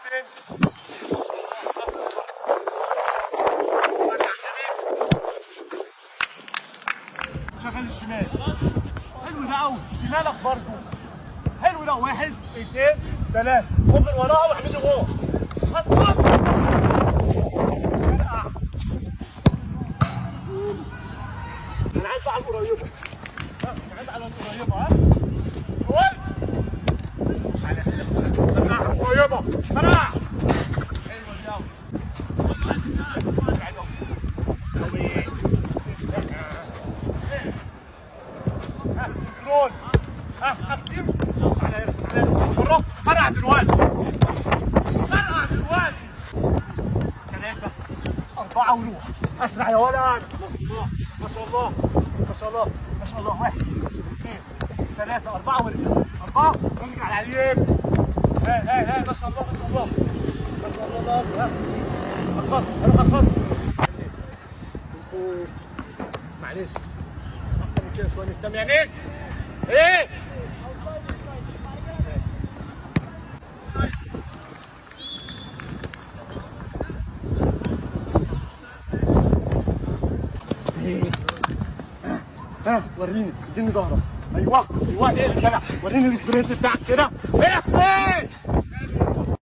اثنين. شغال الشمال. حلو ده قوي، شمالك برضه حلو ده. 1 2 3، خد من وراها واعمله جوه. انا عايز على القريبة، انا عايز على القريبة. ها قول على القريبة. طلع حلوة دي قوي. كنترول. ها اختم على هنا. فرقع دلوقتي، فرقع دلوقتي. 3 4 وروح. اسرع يا ولد. ما شاء الله ما شاء الله ما شاء الله. 1 2 3 4 وارجع. 4 ارجع على اليمين. ها ها ها ما شاء الله ما شاء الله ما شاء الله. ها اخر، اروح اخر من فوق. معلش احسن من كده شوية. نهتم يعني ايه؟ ايه؟ ها وريني، اديني ظهرك. ايوه ايوه، ايه الدلع؟ وريني ال sprint بتاعك كده. ايه؟